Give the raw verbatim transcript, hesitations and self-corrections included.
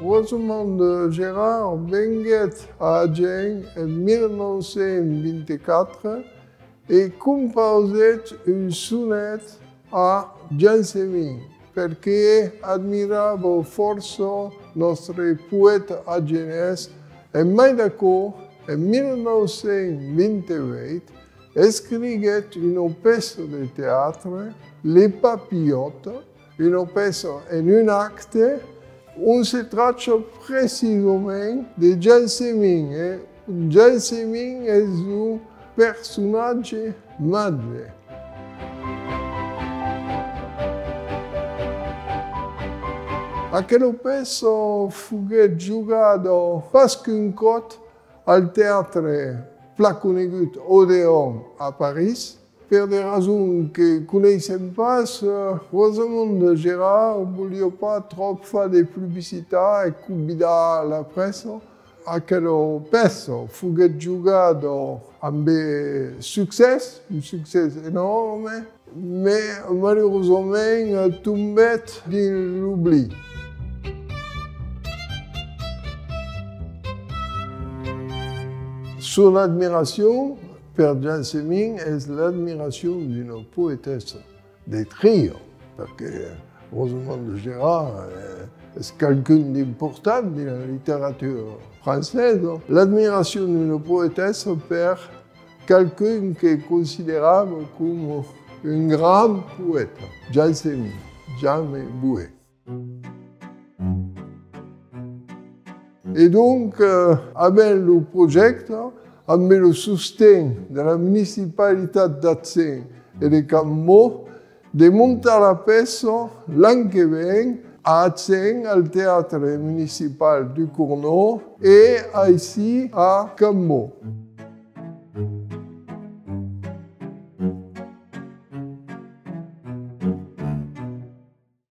Rosamond Gérard venguèt a Agen en mil nòu cents vint-e-quatre e compausèt un sonet a Jansemin, perque admirava fòrça nòstre poèta agenés. En mai d'aquò, en mil nòu cents vint-e-uèit, escriguèt una pèça de teatre, Les Papillotes, una pèça en un acte, ont se tracha precisament de Jansemin, e Jansemin es un personatge màger. Aquela pèça foguèt jogada pas qu'un còp al teatre plan conegut Odéon a París. Per de rasons que coneissèm pas, eh, Rosamond Gérard voliá pas tròp far de publicitat e convidar la pressa. Aquela pèça foguèt jogada amb succès, un succès enòrme, mai malurosament tombèt dins l'oblid. Son admiracion per Jansemin es l'admiracion d'una poetessa de tria, perque Rosamond Gérard, eh, es qualqu'un d'important dins la literatura francesa. L'admiracion d'una poetessa per qualqu'un que considerava coma un grand poèta, Jansemin, Jean Méboué. E donc, eh, avèm lo projècte, amb lo sosten de la municipalitat d'Agen e de Cambò, de montar la pèça l'an que ven a Agen al Teatre Municipal du Cournot e aicí a Cambò.